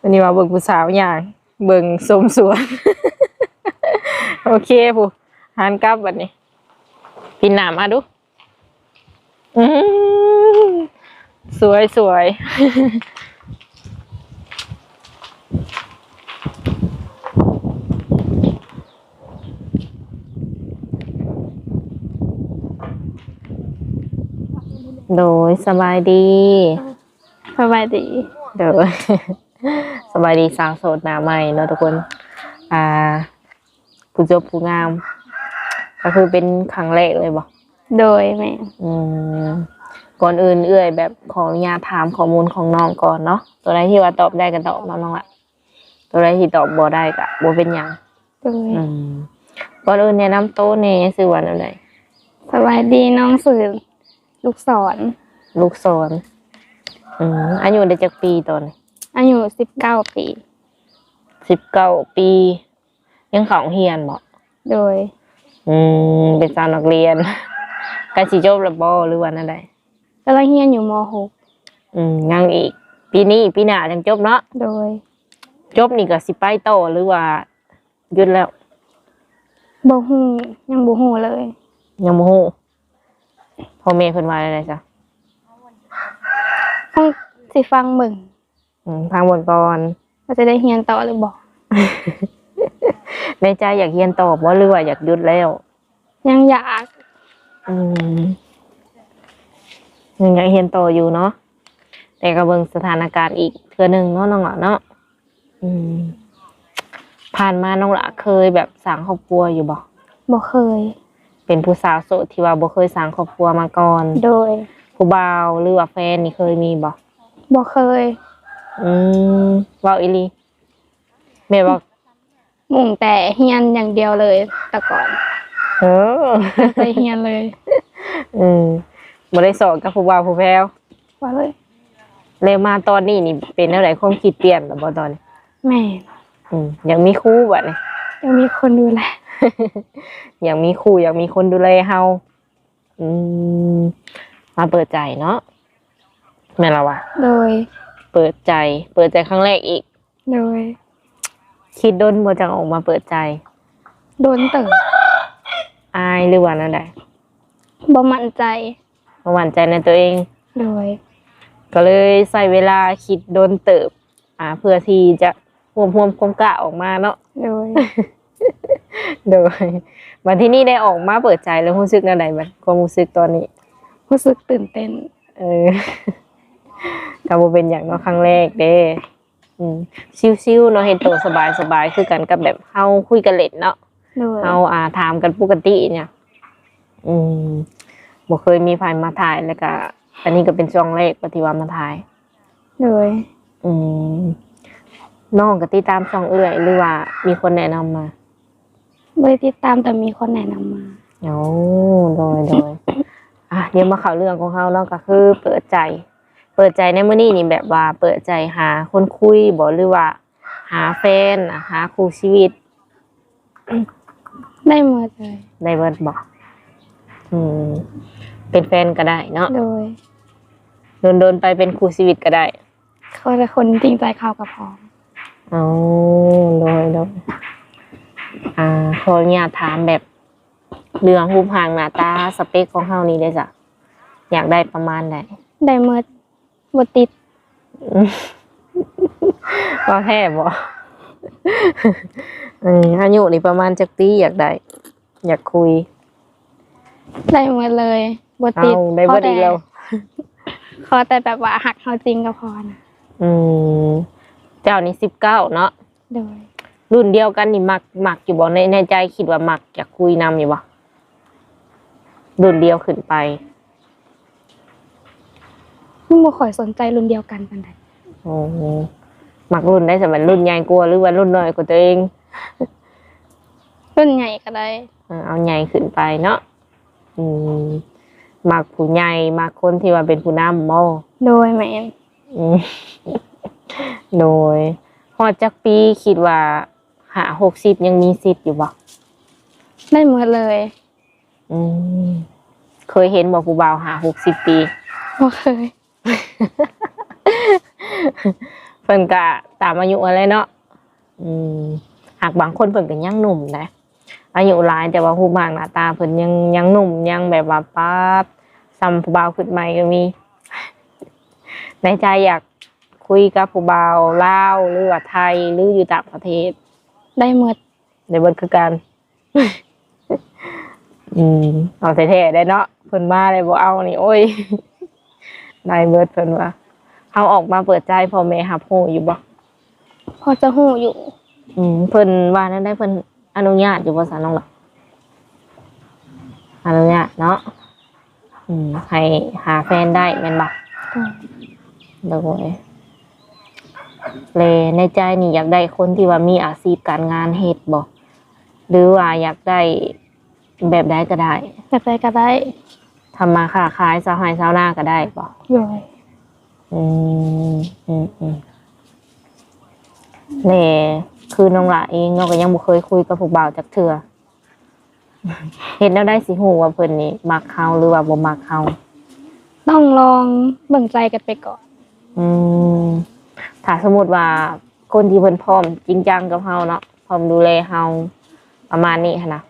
ວັນນີ້ມາເບິ່ງຜູ້ສາວຍ່າງ ເບິ່ງຊົມສວນ ໂອເຄ ຜູ້ ຫັນກັບບັດນີ້ ປິ່ນໜ້າມາດູ ອືມ ສວຍ ສວຍ ໂດຍ ສະບາຍດີ. ສະບາຍດີ. ໂດຍ ສະບາຍດີສາວໂສດໜ້າໃໝ່ເນາະທຸກຄົນ ອ່າ ຜູ້ຈົບຜູ້ງາມ ກໍຄືເປັນຄັ້ງແລກເລີຍບໍ່? ໂດຍ ແມ່ນ. ອືມ ກ່ອນອື່ນເອື້ອຍແບບຂໍອະນຸຍາດຖາມຂໍ້ມູນຂອງນ້ອງກ່ອນເນາະ ຕົວໃດທີ່ວ່າຕອບໄດ້ກໍຕອບເນາະນ້ອງລະ ຕົວໃດທີ່ຕອບບໍ່ໄດ້ກໍບໍ່ເປັນຫຍັງ. ໂດຍ. ອືມ ກ່ອນອື່ນແນະນຳໂຕແດ່ ຊື່ວ່າແນວໃດ? ສະບາຍດີ ນ້ອງຊື່ລູກສອນ. ລູກສອນ ອືມ ອາຍຸໄດ້ຈັກປີຕອນນີ້? ອາຍຸສິບເກົ້າປີ. ສິບເກົ້າປີ ຍັງເຂົ້າໂຮງຮຽນບໍ່? ໂດຍ. ອືມ ເປັນສາວນັກຮຽນ ໃກ້ຊິຈົບແລ້ວບໍ່ ຫຼືວ່າແນວໃດ? ກຳລັງຮຽນຢູ່ ມໍຫົກ. ອືມ ຍັງອີກ ປີນີ້ ປີໜ້າຈັ່ງຈົບເນາະ? ໂດຍ. ຈົບນີ້ກໍຊິໄປຕໍ່ ຫຼືວ່າຢຸດແລ້ວ? ບໍ່ຮູ້ ຍັງບໍ່ຮູ້ເລີຍ. ຍັງບໍ່ຮູ້ ພໍ່ແມ່ເພິ່ນວ່າແນວໃດຊະ? ຕ້ອງຊິຟັງເບິ່ງ. ອືມ ຟັງເບິ່ງກ່ອນ ວ່າຈະໄດ້ຮຽນຕໍ່ຫຼືບໍ່. ໃນໃຈຢາກຮຽນຕໍ່ບໍ່ ຫຼືວ່າຢາກຢຸດແລ້ວ? ຍັງຢາກ. ອືມ ຍັງຢາກຮຽນຕໍ່ຢູ່ເນາະ ແຕ່ກໍເບິ່ງສະຖານະການອີກເທື່ອໜຶ່ງເນາະ ນ້ອງຫຼ້າເນາະ. ອືມ ຜ່ານມານ້ອງຫຼ້າເຄີຍແບບສ້າງຄອບຄົວຢູ່ບໍ່? ບໍ່ເຄີຍ. ເປັນຜູ້ສາວໂສດທີ່ວ່າບໍ່ເຄີຍສ້າງຄອບຄົວມາກ່ອນ. ໂດຍ. ຜູ້ບ່າວ ຫຼືວ່າແຟນນີ້ເຄີຍມີບໍ່? ບໍ່ເຄີຍ. ອືມ ເວົ້າອີ່ຫຼີ ແມ່ນບໍ່? ມຸ່ງແຕ່ຮຽນຢ່າງດຽວເລີຍ ແຕ່ກ່ອນ. ເອີ ຕັ້ງໃຈຮຽນເລີຍ. ອືມ ບໍ່ໄດ້ສອກກັບຜູ້ບ່າວຜູ້ແພ້ວ? ບໍ່ເລີຍ. ແລ້ວມາຕອນນີ້ນີ້ເປັນແນວໃດ ຄວາມຄິດປ່ຽນແລ້ວບໍ່ຕອນນີ້? ແມ່ນ. ອືມ ຢາກມີຄູ່ບັດນີ້? ຢາກມີຄົນດູແລ. ຢາກມີຄູ່ ຢາກມີຄົນດູແລເຮົາ. ອືມ ມາເປີດໃຈເນາະ ແມ່ນລະວະ? ໂດຍ. ເປີດໃຈ ເປີດໃຈຄັ້ງແລກອີກ? ໂດຍ. ຄິດດົນບໍ່ ຈັ່ງອອກມາເປີດໃຈ? ດົນເຕີບ. ອາຍ ຫຼືວ່າແນວໃດ? ບໍ່ໝັ້ນໃຈ. ບໍ່ໝັ້ນໃຈໃນຕົວເອງ? ໂດຍ. ກໍເລີຍໃຊ້ເວລາຄິດດົນເຕີບ ອ່າ ເພື່ອທີ່ຈະຮວບຮວມຄວາມກ້າອອກມາເນາະ. ໂດຍ. ໂດຍ. ບັດທີນີ້ໄດ້ອອກມາເປີດໃຈແລ້ວ ຮູ້ສຶກແນວໃດບັດ ຄວາມຮູ້ສຶກຕອນນີ້? ຮູ້ສຶກຕື່ນເຕັ້ນ. ເອີ ກໍບໍ່ເປັນຫຍັງເນາະ ຄັ້ງແລກເດ້. ອືມ ຊິວໆເນາະ ເຮັດໂຕສະບາຍໆ ຄືກັນກັບແບບເຮົາຄຸຍກັນເຫຼັ້ນເນາະ. ໂດຍ. ເຮົາ ອ່າ ຖາມກັນປົກກະຕິນີ້. ອືມ ບໍ່ເຄີຍມີໃຜມາຖ່າຍ ແລ້ວກະອັນນີ້ກໍເປັນຊ່ອງແລກປະ ທີ່ວ່າມາຖ່າຍ. ໂດຍ. ອືມ ນ້ອງກໍຕິດຕາມຊ່ອງເອື້ອຍ ຫຼືວ່າມີຄົນແນະນຳມາ? ບໍ່ໄດ້ຕິດຕາມ ແຕ່ມີຄົນແນະນຳມາ. ໂອ້ ໂດຍໆ. ອ່ະ ດຽວມາເຂົ້າເລື່ອງຂອງເຮົາເນາະ ກໍຄືເປີດໃຈ ເປີດໃຈໃນມື້ນີ້ນີ້ ແບບວ່າເປີດໃຈຫາຄົນຄຸຍບໍ່ ຫຼືວ່າຫາແຟນ ຫາຄູ່ຊີວິດ? ໄດ້ໝົດເລີຍ. ໄດ້ເບິດບໍ່? ອືມ ເປັນແຟນກໍໄດ້ເນາະ. ໂດຍ. ດົນໆໄປເປັນຄູ່ຊີວິດກໍໄດ້. ຂໍແຕ່ຄົນຈິງໃຈເຂົ້າກໍພໍ. ອໍ ໂດຍໆ. ອ່າ ຂໍອະນຸຍາດຖາມແບບເລື່ອງຮູບຮ່າງໜ້າຕາ ສະເປັກຂອງເຮົານີ້ເດ້ຈະ ຢາກໄດ້ປະມານໃດ? ໄດ້ໝົດ. ບໍ່ຕິດ. ເວົ້າແທ້ບໍ່? ເອີ ອາຍຸນີ້ປະມານຈັກປີ ຢາກໄດ້ ຢາກຄຸຍ? ໄດ້ໝົດເລີຍ ບໍ່ຕິດ. ເອົ້າ ໄດ້ເບິດອີກແລ້ວ. ຂໍແຕ່ ຂໍແຕ່ແບບວ່າຮັກເຮົາຈິງກໍພໍນະ. ອືມ ເຈົ້ານີ້ສິບເກົ້າເນາະ. ໂດຍ. ລຸ້ນດຽວກັນນີ້ມັກ ມັກຢູ່ບໍ່? ໃນ ໃນໃຈຄິດວ່າມັກ ຢາກຄຸຍນຳຢູ່ບໍ່? ລຸ້ນດຽວຂຶ້ນໄປ. ຍັງບໍ່ຄ່ອຍສົນໃຈລຸ້ນດຽວກັນປານໃດ. ໂອ້ ມັກລຸ້ນໃດ ສະ ແມ່ນລຸ້ນໃຫຍ່ກວ່າ ຫຼືວ່າລຸ້ນນ້ອຍກວ່າຕົວເອງ? ລຸ້ນໃຫຍ່ກໍໄດ້. ເອີ ເອົາໃຫຍ່ຂຶ້ນໄປເນາະ. ອືມ ມັກຜູ້ໃຫຍ່ ມັກຄົນທີ່ວ່າເປັນຜູ້ນຳບໍ່? ໂດຍ ແມ່ນ. ອືມ ໂດຍ. ຮອດຈັກປີ ຄິດວ່າຫ້າຫົກສິບ ຍັງມີສິດຢູ່ບໍ່? ໄດ້ໝົດເລີຍ. ອືມ ເຄີຍເຫັນບໍ່ຜູ້ບ່າວຫ້າຫົກສິບປີ? ບໍ່ເຄີຍ. ເພິ່ນກະຕາມອາຍຸຫັ້ນແຫຼະເນາະ. ອືມ ຫາກບາງຄົນເພິ່ນກໍຍັງໜຸ່ມນະ ອາຍຸຫຼາຍແຕ່ວ່າຮູບຮ່າງໜ້າຕາເພິ່ນຍັງ ຍັງໜຸ່ມ ຍັງແບບວ່າປາດສ່ຳຜູ້ບ່າວຂຶ້ນໃໝ່ກໍມີ. ໃນໃຈຢາກຄຸຍກັບຜູ້ບ່າວລາວ ຫຼືວ່າໄທ ຫຼືຢູ່ຕ່າງປະເທດ? ໄດ້ໝົດ. ໄດ້ເບິດຄືກັນ. ອືມ ເອົາແທ້ໆໄດ໋ເນາະ ເພິ່ນມາແລ້ວບໍ່ເອົານີ້ ໂອ້ຍ ໄດ້ເບິດເພິ່ນວ່າ. ເຮົາອອກມາເປີດໃຈ ພໍ່ແມ່ຮັບຮູ້ຢູ່ບໍ່? ພໍຈະຮູ້ຢູ່. ອືມ ເພິ່ນວ່າແນວໃດ? ເພິ່ນອະນຸຍາດຢູ່ບໍ່ຊະນ້ອງຫຼ້າ? ອະນຸຍາດເນາະ. ອືມ ໃຫ້ຫາແຟນໄດ້ແມ່ນບໍ່? ໂດຍ. ແລະໃນໃຈນີ້ຢາກໄດ້ຄົນທີ່ວ່າມີອາຊີບການງານເຮັດບໍ່ ຫຼືວ່າຢາກໄດ້ແບບໃດກໍໄດ້? ແບບໃດກໍໄດ້. ທຳມາຄ້າຂາຍ ຊາວໄຮ່ຊາວນາກໍໄດ້ບໍ່? ໂດຍ. ອືມ ອືມໆ ແລະຄືນ້ອງຫຼ້າເອງເນາະ ກໍຍັງບໍ່ເຄີຍຄຸຍກັບຜູ້ບ່າວຈັກເທື່ອ. ເຮັດແນວໃດຊິຮູ້ວ່າເພິ່ນນີ້ມັກເຮົາ ຫຼືວ່າບໍ່ມັກເຮົາ? ຕ້ອງລອງເບິ່ງໃຈກັນໄປກ່ອນ. ອືມ ຖ້າສົມມຸດວ່າຄົນທີ່ເພິ່ນພ້ອມຈິງຈັງກັບເຮົາເນາະ ພ້ອມດູແລເຮົາປະມານນີ້ຫັ້ນນະ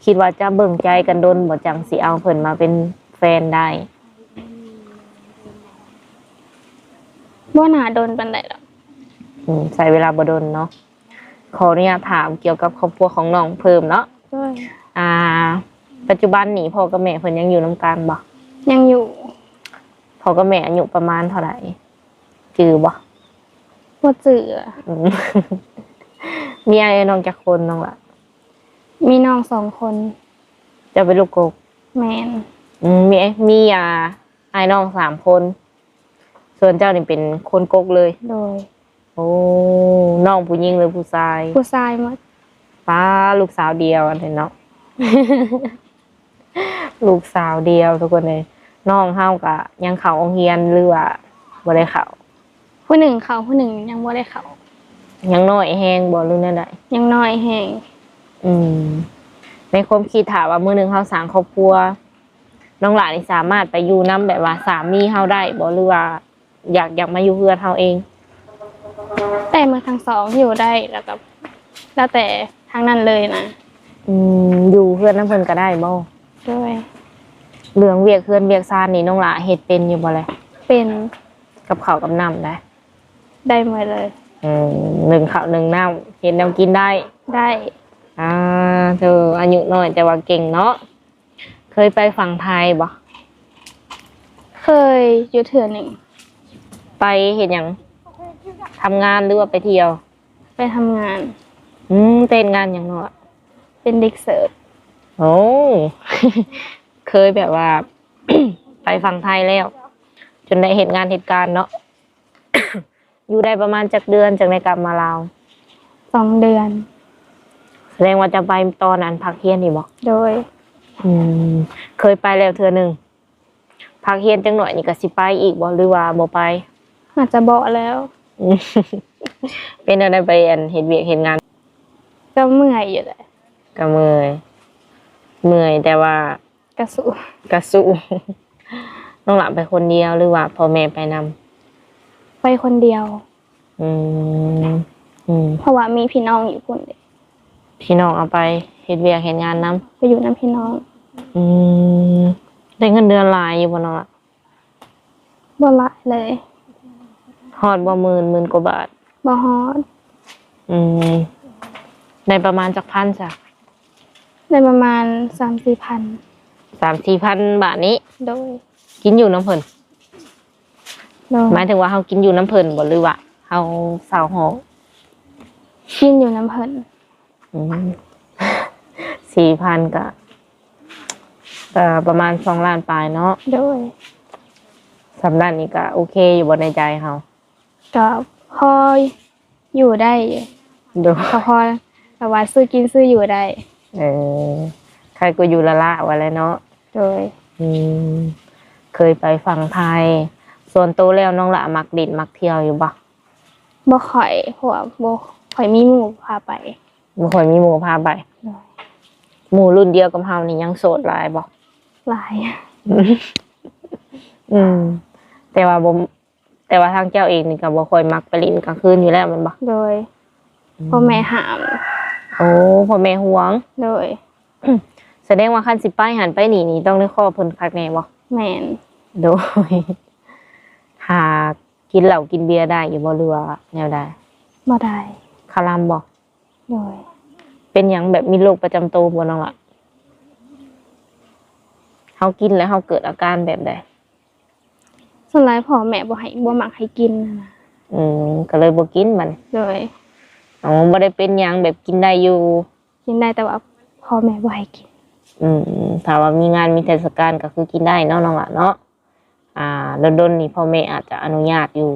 ຄິດວ່າຈະເບິ່ງໃຈກັນດົນບໍ່ ຈັ່ງຊິເອົາເພິ່ນມາເປັນແຟນໄດ້? ບໍ່ໜ້າດົນປານໃດດອກ. ອືມ ໃຊ້ເວລາບໍ່ດົນເນາະ. ຂໍອະນຸຍາດຖາມກ່ຽວກັບຄອບຄົວຂອງນ້ອງເພີ່ມເນາະ. ໂດຍ. ອ່າ ປັດຈຸບັນນີ້ພໍ່ກັບແມ່ເພິ່ນຍັງຢູ່ນຳກັນບໍ່? ຍັງຢູ່. ພໍ່ກັບແມ່ອາຍຸປະມານເທົ່າໃດ? ຈື່ບໍ່? ບໍ່ຈື່. ອືມ ມີອ້າຍເອື້ອຍນ້ອງຈັກຄົນນ້ອງຫຼ້າ? ມີນ້ອງສອງຄົນ. ເຈົ້າເປັນລູກກົກ? ແມ່ນ. ອືມ ມີ ມີ ອ່າ ອ້າຍນ້ອງສາມຄົນ ສ່ວນເຈົ້ານີ້ເປັນຄົນກົກເລີຍ? ໂດຍ. ໂອ້ ນ້ອງຜູ້ຍິງຫຼືຜູ້ຊາຍ? ຜູ້ຊາຍໝົດ. ປ້າ ລູກສາວດຽວອັນນີ້ເນາະ. ລູກສາວດຽວທຸກຄົນເອີຍ. ນ້ອງເຮົາກະຍັງເຂົ້າໂຮງຮຽນ ຫຼືວ່າບໍ່ໄດ້ເຂົ້າ? ຜູ້ໜຶ່ງເຂົ້າ ຜູ້ໜຶ່ງຍັງບໍ່ໄດ້ເຂົ້າ. ຍັງນ້ອຍແຮງບໍ່ ຫຼືແນວໃດ? ຍັງນ້ອຍແຮງ. ອືມ ໃນຄວາມຄິດ ຖ້າວ່າມື້ໜຶ່ງເຮົາສ້າງຄອບຄົວ ນ້ອງຫຼ້ານີ້ສາມາດໄປຢູ່ນຳແບບວ່າສາມີເຮົາໄດ້ບໍ່ ຫຼືວ່າ ຢາກ ຢາກມາຢູ່ເຮືອນເຮົາເອງ? ໄດ້ໝົດທັງສອງ ຢູ່ໄດ້ ແລ້ວກໍແລ້ວແຕ່ທາງນັ້ນເລີຍນະ. ອືມ ຢູ່ເຮືອນນຳເພິ່ນກໍໄດ້ບໍ່? ໂດຍ. ເລື່ອງວຽກເຮືອນວຽກຊານນີ້ ນ້ອງຫຼ້າເຮັດເປັນຢູ່ບໍ່ແລະ? ເປັນ. ກັບເຂົ້າກັບນ້ຳໄດ໋? ໄດ້ໝົດເລີຍ. ອືມ ໜຶ້ງເຂົ້າໜຶ້ງນ້ຳ ເຮັດແນວກິນໄດ້? ໄດ້. ອ່າ ເທີ ອາຍຸນ້ອຍແຕ່ວ່າເກັ່ງເນາະ. ເຄີຍໄປຝັ່ງໄທບໍ່? ເຄີຍຢູ່ເທື່ອໜຶ່ງ. ໄປເຮັດຫຍັງ? ທຳງານ ຫຼືວ່າໄປທ່ຽວ? ໄປທຳງານ. ອືມ ໄປເຮັດງານຫຍັງເນາະ? ເປັນເດັກເສີບ. ໂອ້ ເຄີຍແບບວ່າ ໄປຝັ່ງໄທແລ້ວ ຈົນໄດ້ເຮັດງານເຮັດການເນາະ. ຢູ່ໄດ້ປະມານຈັກເດືອນຈຶ່ງໄດ້ກັບມາລາວ? ສອງເດືອນ. ສະແດງວ່າຈະໄປຕອນອັນພັກຮຽນນີ້ບໍ່? ໂດຍ. ອືມ ເຄີຍໄປແລ້ວເທື່ອໜຶ່ງ. ພັກຮຽນຈັກໜ້ອຍນີ້ກໍຊິໄປອີກບໍ່ ຫຼືວ່າບໍ່ໄປ? ອາດຈະບໍ່ແລ້ວ. ເປັນແນວໃດໄປອັນເຮັດວຽກເຮັດງານ? ກໍເມື່ອຍຢູ່ແຫຼະ. ກໍເມື່ອຍ. ເມື່ອຍ ແຕ່ວ່າ ກະສູ້ ກະສູ້. ນ້ອງຫຼ້າໄປຄົນດຽວ ຫຼືວ່າພໍ່ແມ່ໄປນຳ? ໄປຄົນດຽວ. ອືມ ອືມ ເພາະວ່າມີພີ່ນ້ອງຢູ່ພຸ້ນເດ້. ພີ່ນ້ອງເອົາໄປເຮັດວຽກເຮັດງານນຳ? ໄປຢູ່ນຳພີ່ນ້ອງ. ອືມ ໄດ້ເງິນເດືອນຫຼາຍຢູ່ບໍ່ນ້ອງຫຼ້າ? ບໍ່ຫຼາຍເລີຍ. ຮອດບໍ່ ໝື່ນ ໝື່ນກວ່າບາດ? ບໍ່ຮອດ. ອືມ ໄດ້ປະມານຈັກພັນຊະ? ໄດ້ປະມານສາມສີ່ພັນ. ສາມສີ່ພັນບາດນີ້? ໂດຍ. ກິນຢູ່ນຳເພິ່ນ? ໂດຍ. ໝາຍເຖິງວ່າເຮົາກິນຢູ່ນຳເພິ່ນບໍ່ ຫຼືວ່າເຮົາເຊົ່າຫ້ອງ? ກິນຢູ່ນຳເພິ່ນ. ອືມ ສີ່ພັນ ກະ ກະປະມານສອງລ້ານປາຍເນາະ. ໂດຍ. ສ່ຳນັ້ນນີ້ກະໂອເຄຢູ່ບໍ່ໃນໃຈເຮົາ? ກໍພໍຢູ່ໄດ້. ໂດຍ. ກໍພໍແບບວ່າຊື້ກິນຊື້ຢູ່ໄດ້. ເອີ ໃຄກວ່າຢູ່ລ້າໆວ່າແຫຼະເນາະ. ໂດຍ. ອືມ ເຄີຍໄປຝັ່ງໄທ. ສ່ວນໂຕແລ້ວນ້ອງຫຼ້າມັກຫຼິ້ນມັກທ່ຽວຢູ່ບໍ່? ບໍ່ຄ່ອຍ ເພາະວ່າບໍ່ຄ່ອຍມີໝູ່ພາໄປ. ບໍ່ຄ່ອຍມີໝູ່ພາໄປ. ໂດຍ. ໝູ່ລຸ້ນດຽວກັບເຮົານີ້ຍັງໂສດຫຼາຍບໍ່? ຫຼາຍ. ອືມ ແຕ່ວ່າບໍ່ ຕ່ວ່າທາງເຈົ້າເອງນີ້ກໍບໍ່ຄ່ອຍມັກໄປຫຼິ້ນກາງຄືນຢູ່ແລ້ວແມ່ນບໍ່? ໂດຍ ອືມ ພໍ່ແມ່ຫ້າມ. ໂອ້ ພໍ່ແມ່ຫ່ວງ. ໂດຍ ສະແດງວ່າຄັນຊິໄປຫັ້ນໄປນີ້ນີ້ ຕ້ອງໄດ້ຂໍເພິ່ນຄັກແນ່ບໍ່? ແມ່ນ. ໂດຍ ຫາກິນເຫຼົ້າກິນເບຍໄດ້ຢູ່ບໍ່ ຫຼືວ່າແນວໃດ? ບໍ່ໄດ້. ຄາລຳບໍ່? ໂດຍ ເປັນຫຍັງ ແບບມີໂລກປະຈຳໂຕບໍ່ນ້ອງລະ? ເຮົາກິນແລ້ວເຮົາເກີດອາການແບບໃດ? ສ່ວນຫຼາຍພໍ່ແມ່ບໍ່ໃຫ້ ບໍ່ມັກໃຫ້ກິນນະ. ອືມ ກໍເລີຍບໍ່ກິນບັດນີ້. ໂດຍ ອໍ ບໍ່ໄດ້ເປັນຫຍັງ ແບບກິນໄດ້ຢູ່? ກິນໄດ້ ແຕ່ວ່າພໍ່ແມ່ບໍ່ໃຫ້ກິນ. ອືມ ຖ້າວ່າມີງານມີເທດສະການກໍຄືກິນໄດ້ເນາະ ນ້ອງຫຼ້າເນາະ. ອ່າ ດົນໆນີ້ພໍ່ແມ່ອາດຈະອະນຸຍາດຢູ່.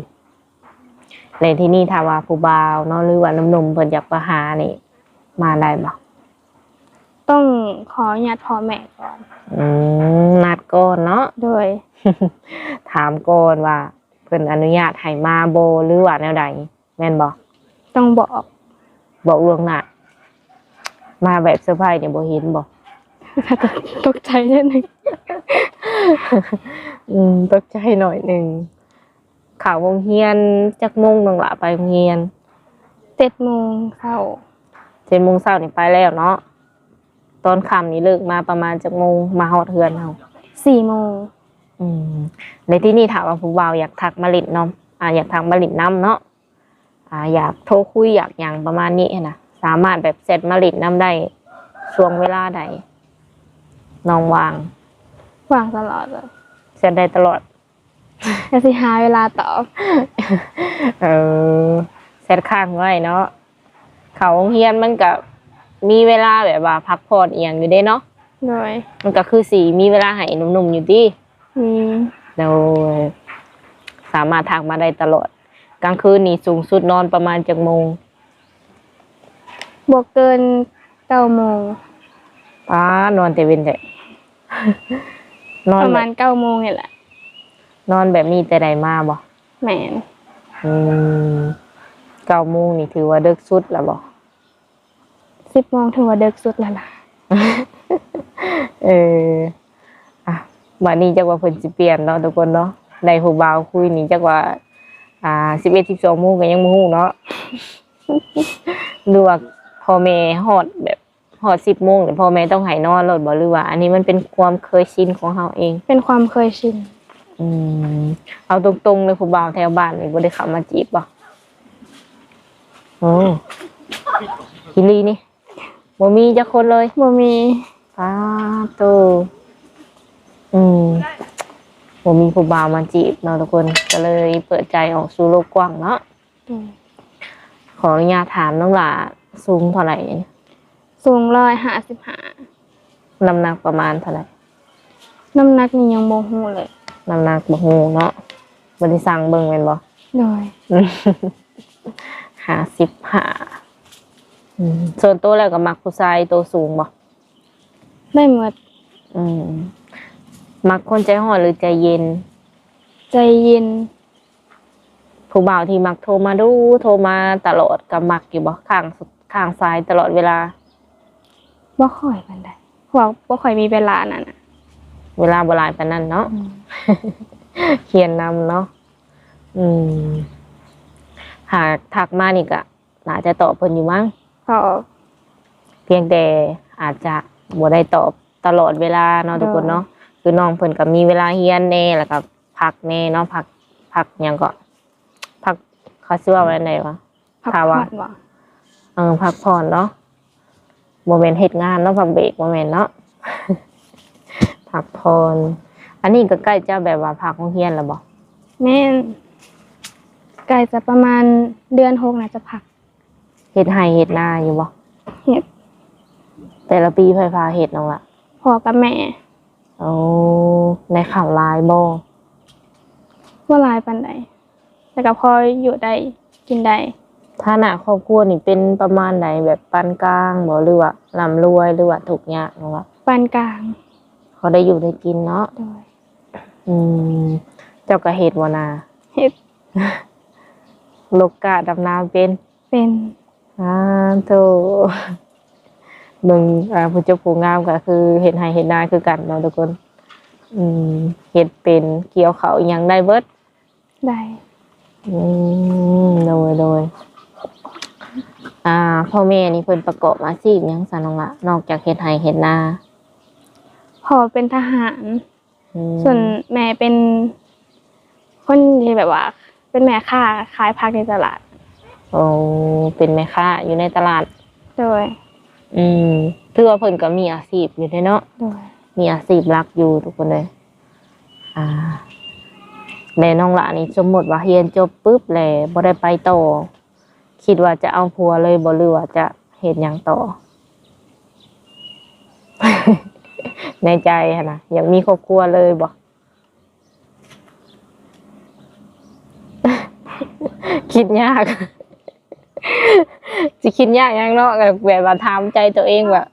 ແລະ ທີນີ້ຖ້າວ່າຜູ້ບ່າວເນາະ ຫຼືວ່າໜຸ່ມໆເພິ່ນຢາກມາຫານີ້ ມາໄດ້ບໍ່? ຕ້ອງຂໍອະນຸຍາດພໍ່ແມ່ກ່ອນ. ອືມ ນັດກ່ອນເນາະ. ໂດຍ ຖາມກ່ອນວ່າເພິ່ນອະນຸຍາດໃຫ້ມາບໍ່ ຫຼືວ່າແນວໃດ? ແມ່ນບໍ່? ຕ້ອງບອກ ບອກລ່ວງໜ້າ. ມາແບບເຊີໄພຣນີ້ບໍ່ເຫັນບໍ່? ຕົກໃຈໜ້ອຍໜຶ່ງ. ອືມ ຕົກໃຈໜ້ອຍໜຶ່ງ. ເຂົ້າໂຮງຮຽນຈັກໂມງນ້ອງຫຼ້າໄປໂຮງຮຽນ? ເຈັດໂມງເຊົ້າ. ເຈັດໂມງເຊົ້ານີ້ໄປແລ້ວເນາະ. ຕອນຄ່ຳນີ້ເລີກມາປະມານຈັກໂມງ ມາຮອດເຮືອນເຮົາ? ສີ່ໂມງ. ອືມ ໃນທີ່ນີ້ຖ້າວ່າຜູ້ບ່າວຢາກທັກມາຫຼິ້ນນຳ ອ່າ ຢາກທັກມາຫຼິ້ນນຳເນາະ ອ່າ ຢາກໂທຄຸຍ ຢາກຫຍັງປະມານນີ້ຫັ້ນນະ ສາມາດແບບແຊັດມາຫຼິ້ນນຳໄດ້ຊ່ວງເວລາໃດ ນ້ອງວ່າງ? ວ່າງຕະຫຼອດ. ແຊັດໄດ້ຕະຫຼອດ. ກໍຊິຫາເວລາຕອບ. ເອີ ແຊັດຄ້າງໄວ້ເນາະ. ເຂົ້າໂຮງຮຽນມັນກະມີເວລາແບບວ່າພັກຜ່ອນອີ່ຫຍັງຢູ່ເດ້ເນາະ. ໂດຍ ມັນກະຄືຊິມີເວລາໃຫ້ໜຸ່ມໆຢູ່ຕິ? ມີ. ໂດຍ ສາມາດທັກມາໄດ້ຕະຫຼອດ. ກາງຄືນນີ້ສູງສຸດນອນປະມານຈັກໂມງ? ບໍ່ເກີນເກົ້າໂມງ. ປາດ ນອນແຕ່ເວັນແທ້. ນອນ ປະມານເກົ້າໂມງນີ້ແຫຼະ. ນອນແບບນີ້ແຕ່ໃດມາບໍ່? ແມ່ນ. ອືມ ເກົ້າໂມງນີ້ຖືວ່າເດິກສຸດແລ້ວບໍ່? ສິບໂມງຖືວ່າເດິກສຸດແລ້ວລະ. ເອີ ອ່ະ ບາດນີ້ຈັກວ່າເພິ່ນຊິປ່ຽນເນາະທຸກຄົນເນາະ. ໄດ້ຜູ້ບ່າວຄຸຍນີ້ຈັກວ່າ ອ່າ ສິບເອັດ ສິບສອງໂມງກໍຍັງບໍ່ຮູ້ເນາະ ຫຼືວ່າພໍ່ແມ່ຮອດແບບ ຮອດສິບໂມງນີ້ພໍ່ແມ່ຕ້ອງໃຫ້ນອນໂລດບໍ່ ຫຼືວ່າອັນນີ້ມັນເປັນຄວາມເຄີຍຊິນຂອງເຮົາເອງ? ເປັນຄວາມເຄີຍຊິນ. ອືມ ເອົາຕົງໆເລີຍ ຜູ້ບ່າວແຖວບ້ານນີ້ບໍ່ໄດ້ເຂົ້າມາຈີບບໍ່? ໂອ້ ອີ່ຫຼີນີ້ ບໍ່ມີຈັກຄົນເລີຍ? ບໍ່ມີ. ປາໂຕ ອືມ ບໍ່ມີຜູ້ບ່າວມາຈີບເນາະທຸກຄົນ ກໍເລີຍເປີດໃຈອອກສູ່ໂລກກວ້າງເນາະ. ໂດຍ ຂໍອະນຸຍາດຖາມນ້ອງຫຼ້າ ສູງເທົ່າໃດ? ສູງຮ້ອຍຫ້າສິບຫ້າ. ນ້ຳໜັກປະມານເທົ່າໃດ? ນ້ຳໜັກນີ້ຍັງບໍ່ຮູ້ເລີຍ. ນ້ຳໜັກບໍ່ຮູ້ເນາະ ບໍ່ໄດ້ຊັ່ງເບິ່ງແມ່ນບໍ່? ໂດຍ ຫ້າສິບຫ້າ. ອືມ ສ່ວນໂຕແລ້ວກໍມັກຜູ້ຊາຍໂຕສູງບໍ່? ໄດ້ໝົດ. ອືມ ມັກຄົນໃຈຮ້ອນ ຫຼື ໃຈເຢັນ? ໃຈເຢັນ. ຜູ້ບ່າວທີ່ມັກໂທມາດຸ ໂທມາຕະຫຼອດ ກໍມັກຢູ່ບໍ່? ຄ້າງ ຄ້າງສາຍຕະຫຼອດເວລາ? ບໍ່ຄ່ອຍປານໃດ ເພາະວ່າບໍ່ຄ່ອຍມີເວລານັ້ນນະ. ເວລາບໍ່ຫຼາຍປານນັ້ນເນາະ. ອືມ ຮຽນນຳເນາະ. ອືມ ຫາກທັກມານີ້ກະໜ້າຈະຕອບເພິ່ນຢູ່ມັ້ງ. ຕອບ ພຽງແຕ່ອາດຈະບໍ່ໄດ້ຕອບຕະຫຼອດເວລາເນາະ ໂດຍ ທຸກຄົນເນາະ. ຄືນ້ອງເພິ່ນກໍມີເວລາຮຽນແດ່ ແລ້ວກໍ ພັກແດ່ເນາະ ພັກ ພັກຫຍັງເກາະ ພັກ ເຂົາຊິເວົ້າແນວໃດວະ? ພັກຜ່ອນບໍ່? ເອີ ພັກຜ່ອນເນາະ ບໍ່ແມ່ນເຮັດງານເນາະ ພັກເບຣກ ບໍ່ແມ່ນເນາະ ພັກຜ່ອນ. ອັນນີ້ກໍໃກ້ຈະແບບວ່າພັກໂຮງຮຽນແລ້ວບໍ່? ແມ່ນ ໃກ້ຈະປະມານເດືອນຫົກໜ້າຈະພັກ. ເຮັດໄຮ່ເຮັດນາຢູ່ບໍ່? ເຮັດ. ແຕ່ລະປີໃຜພາເຮັດນ້ອງລະ? ພໍ່ກັບແມ່. ໂອ້ ໄດ້ເຂົ້າຫຼາຍບໍ່? ບໍ່ຫຼາຍປານໃດ ແຕ່ກໍພໍຢູ່ໄດ້ກິນໄດ້. ຖານະຄອບຄົວນີ້ເປັນປະມານໃດ? ແບບປານກາງບໍ່ ຫຼືວ່າລ່ຳລວຍ ຫຼືວ່າທຸກຍາກນ້ອງລະ? ປານກາງ. ພໍໄດ້ຢູ່ໄດ້ກິນເນາະ. ໂດຍ. ອືມ ເຈົ້າກໍເຮັດບໍ່ນາ? ເຮັດ. ລົກກ້າດຳນາເປັນ? ເປັນ. ອາໂທ້ ເບິ່ງ ອາ ຜູ້ຈົບຜູ້ງາມກໍຄືເຮັດໄຮ່ເຮັດນາຄືກັນເນາະທຸກຄົນ. ອືມ ເຮັດເປັນ ກ່ຽວເຂົ້າອີ່ຫຍັງໄດ້ເບິດ? ໄດ້. ອືມ ໂດຍ ໂດຍ ອ່າ ພໍ່ແມ່ນີ້ເພິ່ນປະກອບອາຊີບຫຍັງຊະນ້ອງລະ ນອກຈາກເຮັດໄຮ່ເຮັດນາ? ພໍ່ເປັນທະຫານ. ອືມ ສ່ວນແມ່ເປັນຄົນທີ່ແບບວ່າ ເປັນແມ່ຄ້າຂາຍຜັກໃນຕະຫຼາດ. ໂອ້ ເປັນແມ່ຄ້າຢູ່ໃນຕະຫຼາດ. ໂດຍ. ອືມ ຖືວ່າເພິ່ນກໍມີອາຊີບຢູ່ເດ້ເນາະ. ໂດຍ. ມີອາຊີບຫຼັກຢູ່ທຸກຄົນເອີຍ. ອ່າ ແລະ ນ້ອງຫຼ້ານີ້ ສົມມຸດວ່າຮຽນຈົບປຶບແລ້ວບໍ່ໄດ້ໄປຕໍ່ ຄິດວ່າຈະເອົາຜົວເລີຍບໍ່ ຫຼືວ່າຈະເຮັດຫຍັງຕໍ່? ໃນໃຈຫັ້ນນະ ຢາກມີຄອບຄົວເລີຍບໍ່? ຄິດຍາກ ຊິຄິດຍາກຫຍັງເນາະ ແບບວ່າຖາມໃຈຕົວເອງວ່າ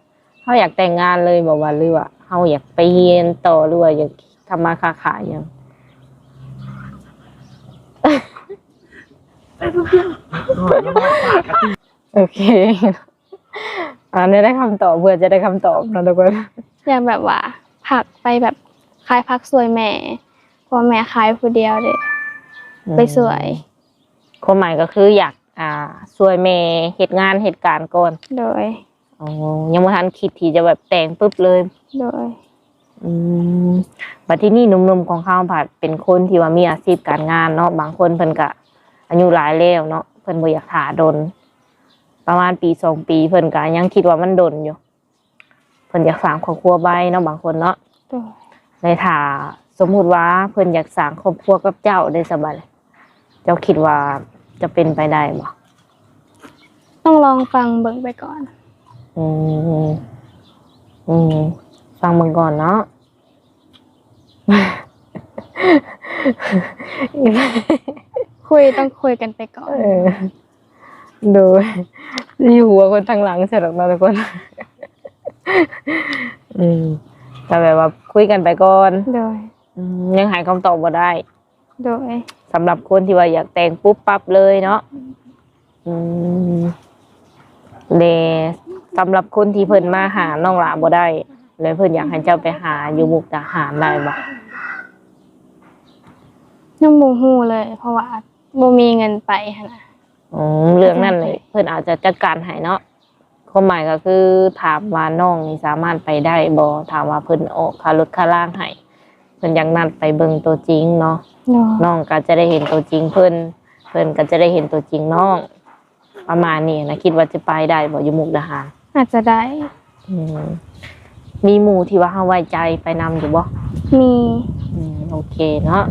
ເຮົາຢາກແຕ່ງງານເລີຍບໍ່ວ່າ ຫຼືວ່າເຮົາຢາກໄປຮຽນຕໍ່ ຫຼືວ່າຢາກທຳມາຄ້າຂາຍຫຍັງ? ໂອເຄ ອັນນີ້ໄດ້ຄຳຕອບ ເພື່ອຈະໄດ້ຄຳຕອບເນາະທຸກຄົນ. ຢາກແບບວ່າພັກໄປແບບຂາຍຜັກຊ່ວຍແມ່ ເພາະວ່າແມ່ຂາຍຜູ້ດຽວເດ້ ອືມ ໄປຊ່ວຍ. ຄວາມໝາຍກໍຄືຢາກ ອ່າ ຊ່ວຍແມ່ເຮັດງານເຮັດການກ່ອນ. ໂດຍ. ອໍ ຍັງບໍ່ທັນຄິດທີ່ຈະແບບແຕ່ງປຶບເລີຍ. ໂດຍ. ອືມ ບັດທີນີ້ໜຸ່ມໆຂອງເຮົາພັດເປັນຄົນທີ່ວ່າມີອາຊີບການງານເນາະ ບາງຄົນເພິ່ນກະອາຍຸຫຼາຍແລ້ວເນາະ ເພິ່ນບໍ່ຢາກຖ້າດົນ ປະມານປີສອງປີ ເພິ່ນກະຍັງຄິດວ່າມັນດົນຢູ່ ເພິ່ນຢາກສ້າງຄອບຄົວໄວເນາະ ບາງຄົນເນາະ. ໂດຍ. ແລະ ຖ້າສົມມຸດວ່າເພິ່ນຢາກສ້າງຄອບຄົວກັບເຈົ້າເດ້ ສະບາຍ ເຈົ້າຄິດວ່າຈະເປັນໄປໄດ້ບໍ່? ຕ້ອງລອງຟັງເບິ່ງໄປກ່ອນ. ອືມ ອືມ ຟັງເບິ່ງກ່ອນເນາະ. ຄຸຍ ຕ້ອງຄຸຍກັນໄປກ່ອນ. ເອີ ໂດຍ ຢູ່ຫົວຄົນທາງຫຼັງຊັ້ນດອກເນາະທຸກຄົນ. ອືມ ກໍແບບວ່າຄຸຍກັນໄປກ່ອນ. ໂດຍ. ອືມ ຍັງໃຫ້ຄຳຕອບບໍ່ໄດ້. ໂດຍ. ສຳລັບຄົນທີ່ວ່າຢາກແຕ່ງປຸບປັບເລີຍເນາະ. ອືມ ແລະ ສຳລັບຄົນທີ່ເພິ່ນມາຫານ້ອງຫຼ້າບໍ່ໄດ້ ແລະ ເພິ່ນຢາກໃຫ້ເຈົ້າໄປຫາຢູ່ມຸກດາຫານໄດ້ບໍ່? ຍັງບໍ່ຮູ້ເລີຍ ເພາະວ່າບໍ່ມີເງິນໄປຫັ້ນນະ. ອືມ ເລື່ອງນັ້ນນີ້ເພິ່ນອາດຈະຈັດການໃຫ້ເນາະ. ຄວາມໝາຍກໍຄືຖາມວ່ານ້ອງນີ້ສາມາດໄປໄດ້ບໍ່? ຖາມວ່າເພິ່ນອອກຄ່າລົດຄ່າລາງໃຫ້ ເພິ່ນຢາກນັດໄປເບິ່ງຕົວຈິງເນາະ. ໂດຍ. ນ້ອງກໍຈະໄດ້ເຫັນຕົວຈິງເພິ່ນ ເພິ່ນກໍຈະໄດ້ເຫັນຕົວຈິງນ້ອງ ປະມານນີ້ນະ. ຄິດວ່າຈະໄປໄດ້ບໍ່ຢູ່ມຸກດາຫານ? ອາດຈະໄດ້. ອືມ ມີໝູ່ທີ່ວ່າເຮົາໄວ້ໃຈໄປນຳຢູ່ບໍ່? ມີ. ອືມ ໂອເຄເນາະ.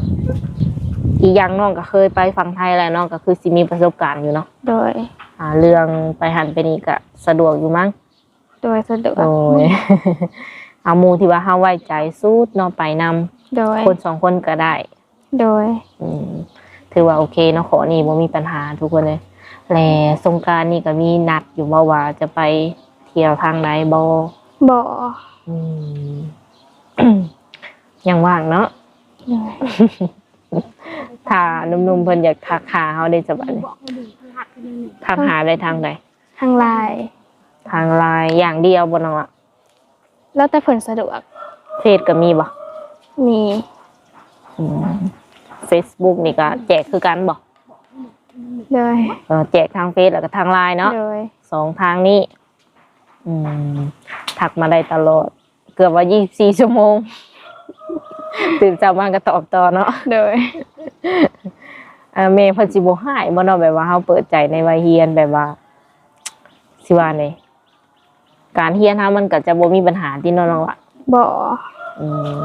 ອີກຢ່າງນ້ອງກໍເຄີຍໄປຝັ່ງໄທແລ້ວເນາະ ກໍຄືຊິມີປະສົບການຢູ່ເນາະ. ໂດຍ. ອ່າ ເລື່ອງໄປຫັ້ນໄປນີ້ກໍສະດວກຢູ່ມັ້ງ? ໂດຍ ສະດວກ. ໂດຍ. ເອົາໝູ່ທີ່ວ່າເຮົາໄວ້ໃຈສຸດເນາະ ໄປນຳ. ໂດຍ. ຄົນສອງຄົນກໍໄດ້. ໂດຍ. ອືມ ຖືວ່າໂອເຄເນາະ ຂໍ້ນີ້ບໍ່ມີບັນຫາທຸກຄົນເອີຍ. ແລະ ສົງການນີ້ກໍມີນັດຢູ່ບໍ່ວ່າຈະໄປທ່ຽວທາງໃດບໍ່? ບໍ່. ອືມ ຍັງວ່າງເນາະ. ໂດຍ. ຖ້າໜຸ່ມໆເພິ່ນຢາກທັກຫາເຮົາເດ້ ສະບາຍ ທັກຫາໄດ້ທາງໃດ? ທາງ LINE. ທາງ LINE ຢ່າງດຽວບໍ່ນ້ອງ? ແລ້ວແຕ່ເພິ່ນສະດວກ. ເຟສກໍມີບໍ່? ມີ. ອືມ ເຟສບຸກນີ້ກໍແຈກຄືກັນບໍ່? ໂດຍ. ເອີ ແຈກທາງເຟສແລ້ວກໍທາງ LINE ເນາະ. ໂດຍ. ສອງທາງນີ້. ອືມ ທັກມາໄດ້ຕະຫຼອດ ເກືອບວ່າຊາວສີ່ຊົ່ວໂມງ ຕື່ນເຊົ້າມາກໍຕອບຕໍ່ເນາະ. ໂດຍ. ອ່າ ແມ່ເພິ່ນຊິບໍ່ຮ້າຍບໍ່ເນາະ ແບບວ່າເຮົາເປີດໃຈໃນວັຍຮຽນ ແບບວ່າ ຊິວ່າແນວໃດ ການຮຽນເຮົາມັນກໍຈະບໍ່ມີບັນຫາຕິເນາະນ້ອງລະ? ບໍ່. ອືມ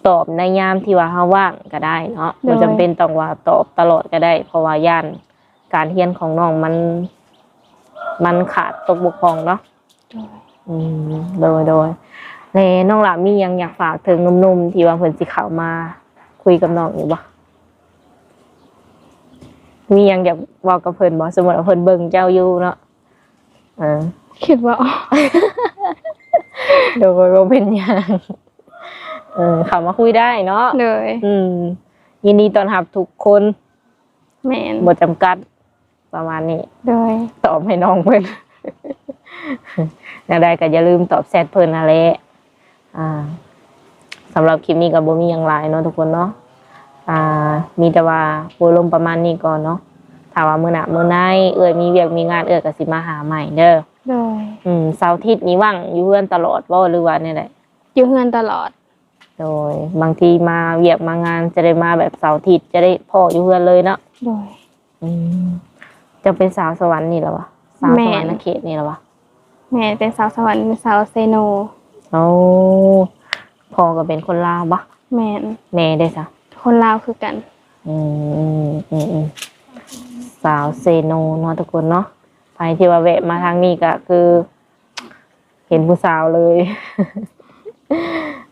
ຕອບໃນຍາມທີ່ວ່າເຮົາວ່າງກໍໄດ້ເນາະ. ໂດຍ. ບໍ່ຈຳເປັນຕ້ອງວ່າຕອບຕະຫຼອດກໍໄດ້ ເພາະວ່າຢ້ານການຮຽນຂອງນ້ອງມັນ ມັນຂາດຕົກບົກຜ່ອງເນາະ. ໂດຍ. ອືມ ໂດຍ ໂດຍ. ແລະ ນ້ອງລະມີຫຍັງຢາກຝາກເຖິງໜຸ່ມໆທີ່ວ່າເພິ່ນຊິເຂົ້າມາຄຸຍກັບນ້ອງອີກບໍ່? ມີຫຍັງຢາກເວົ້າກັບເພິ່ນບໍ່? ສົມມຸດວ່າເພິ່ນເບິ່ງເຈົ້າຢູ່ເນາະ. ເອີ ຄິດບໍ່ອອກ. ໂດຍ ບໍ່ເປັນຫຍັງ. ເອີ ເຂົ້າມາຄຸຍໄດ້ເນາະ. ໂດຍ. ອືມ ຍິນດີຕ້ອນຮັບທຸກຄົນ. ແມ່ນ. ບໍ່ຈຳກັດ ປະມານນີ້. ໂດຍ. ຕອບໃຫ້ນ້ອງເພິ່ນ ແນວໃດກໍຢ່າລືມຕອບແຊັດເພິ່ນຫັ້ນແຫຼະ. ອ່າ ສຳລັບຄລິບນີ້ກໍບໍ່ມີຫຍັງຫຼາຍເນາະທຸກຄົນເນາະ. ອ່າ ມີແຕ່ວ່າໂອ້ລົມປະມານນີ້ກ່ອນເນາະ. ຖ້າວ່າມື້ໜ້າມື້ໃນເອື້ອຍມີວຽກມີງານ ເອື້ອຍກໍຊິມາຫາໃໝ່ເດີ. ໂດຍ. ອືມ ເສົາອາທິດນີ້ວ່າງຢູ່ເຮືອນຕະຫຼອດບໍ່ ຫຼືວ່າແນວໃດ? ຢູ່ເຮືອນຕະຫຼອດ. ໂດຍ. ບາງທີມາວຽກມາງານ ຈະໄດ້ມາແບບເສົາອາທິດ ຈະໄດ້ພໍ້ຢູ່ເຮືອນເລີຍເນາະ. ໂດຍ. ອືມ ເຈົ້າເປັນສາວສະຫວັນນີ້ລະວະ? ສາວສະຫວັນນະເຂດນີ້ລະວະ? ແມ່ນ ເປັນສາວສະຫວັນ ເປັນສາວເຊໂນ. ໂອ້ ພໍ່ກໍເປັນຄົນລາວບໍ່? ແມ່ນ. ແມ່ເດ້ຊະ? ຄົນລາວຄືກັນ. ອືມ ອືມ ອືມ ອືມ ສາວເຊໂນເນາະທຸກຄົນເນາະ. ໃຜທີ່ວ່າແວະມາທາງນີ້ກໍຄື ເຫັນຜູ້ສາວເລີຍ.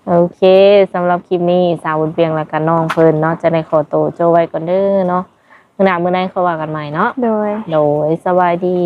ໂອເຄ ສຳລັບຄລິບນີ້ ສາວບຸນປຽງ ແລະກະນ້ອງເພິ່ນເນາະ ຈະໄດ້ຂໍໂຕໂຈໄວ້ກ່ອນເດີເນາະ. ມື້ໜ້າມື້ໃນຄ່ອຍວ່າກັນໃໝ່ເນາະ. ໂດຍ. ໂດຍ ສະບາຍດີ.